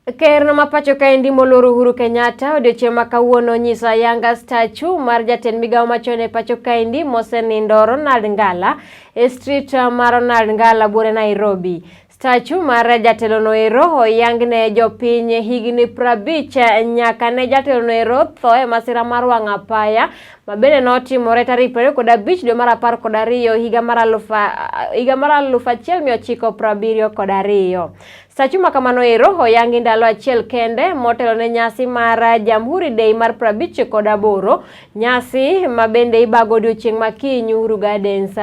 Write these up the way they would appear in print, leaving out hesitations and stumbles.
Ker ma pacho kaendi moluor Uhuru Kenyatta odiochieng' ma kawuono onyiso ayanga statue mar jatend migawo machon e pacho kaendi mosenindo Ronald Ngala e street mar Ronald Ngala buore Nairobi. Statue mar jatelono ero oyang ne jopiny higni 50 nyaka ne jatelono ero tho e masira mar wang' apaya ma bende notimore tarik 25 dwe mar 12 higa mar 1972. Statue ma kamano ero oyangi ndalo achiel kende motelo ne nyasi mar Jamhuri Day mar 58, nyasi ma bende ibago odiochieng' ma kiny Uhuru Gardens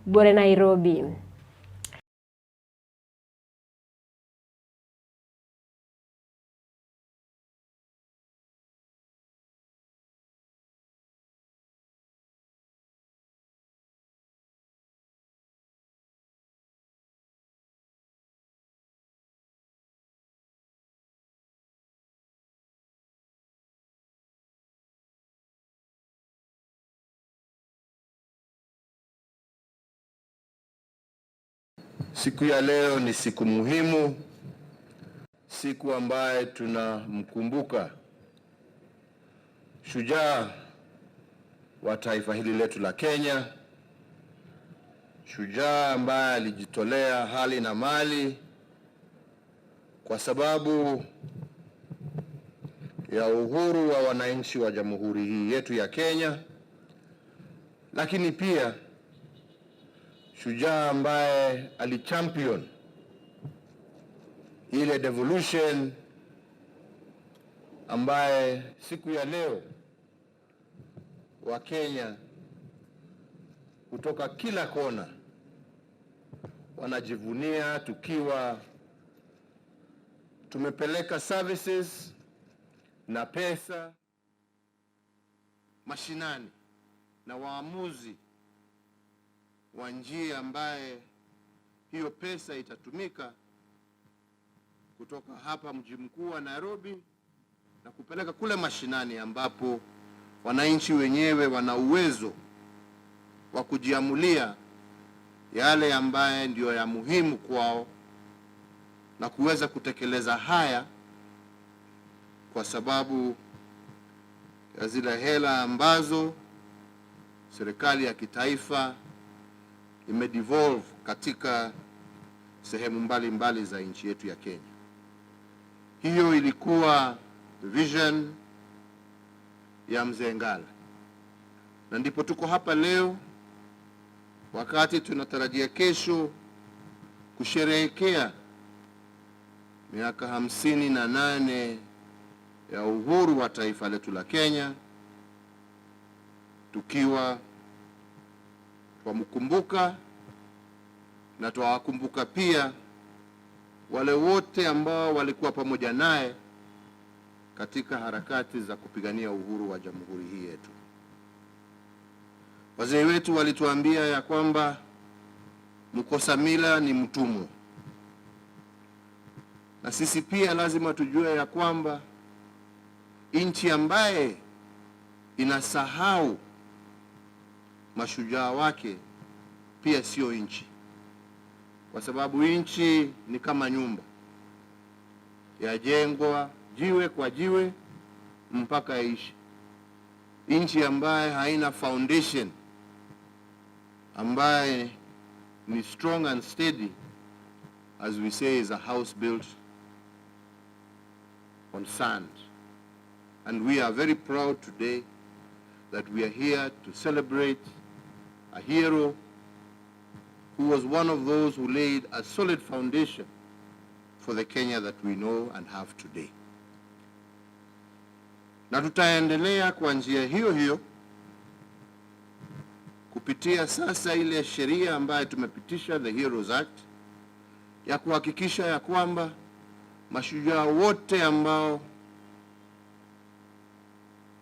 buore Nairobi. Siku ya leo ni siku muhimu, siku ambaye tunamkumbuka shujaa wa taifa hili letu la Kenya, shujaa ambaye alijitolea hali na mali kwa sababu ya uhuru wa wananchi wa jamhuri hii yetu ya Kenya, lakini pia shujaa ambaye alichampion ile devolution ambaye siku ya leo wa Kenya kutoka kila kona wanajivunia tukiwa tumepeleka services na pesa mashinani na waamuzi wa njia ambaye hiyo pesa itatumika kutoka hapa mji mkuu wa Nairobi na kupeleka kule mashinani ambapo wananchi wenyewe wana uwezo wa kujiamulia yale ambaye ndiyo ya muhimu kwao na kuweza kutekeleza haya kwa sababu ya zile hela ambazo serikali ya kitaifa imedevolve katika sehemu mbalimbali za nchi yetu ya Kenya. Hiyo ilikuwa vision ya Mzee Ngala, na ndipo tuko hapa leo wakati tunatarajia kesho kusherehekea miaka 58 ya uhuru wa taifa letu la Kenya, tukiwa twamkumbuka na twawakumbuka pia wale wote ambao walikuwa pamoja naye katika harakati za kupigania uhuru wa jamhuri hii yetu. Wazee wetu walituambia ya kwamba mkosa mila ni mtumwa, na sisi pia lazima tujue ya kwamba nchi ambaye inasahau mashujaa wake pia sio nchi, kwa sababu nchi ni kama nyumba, yajengwa jiwe kwa jiwe mpaka iishi. Nchi ambaye haina foundation ambaye ni strong and steady, as we say, is a house built on sand. And we are very proud today that we are here to celebrate a hero who was one of those who laid a solid foundation for the Kenya that we know and have today. Na tutaendelea kwa njia hiyo hiyo kupitia sasa ile sheria ambayo tumepitisha, the Heroes Act, ya kuhakikisha ya kwamba mashujaa wote ambao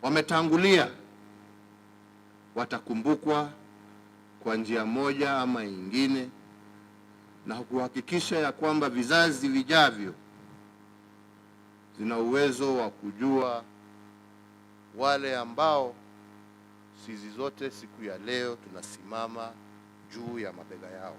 wametangulia watakumbukwa kwa njia moja ama nyingine, na kuhakikisha ya kwamba vizazi vijavyo zina uwezo wa kujua wale ambao sisi zote siku ya leo tunasimama juu ya mabega yao.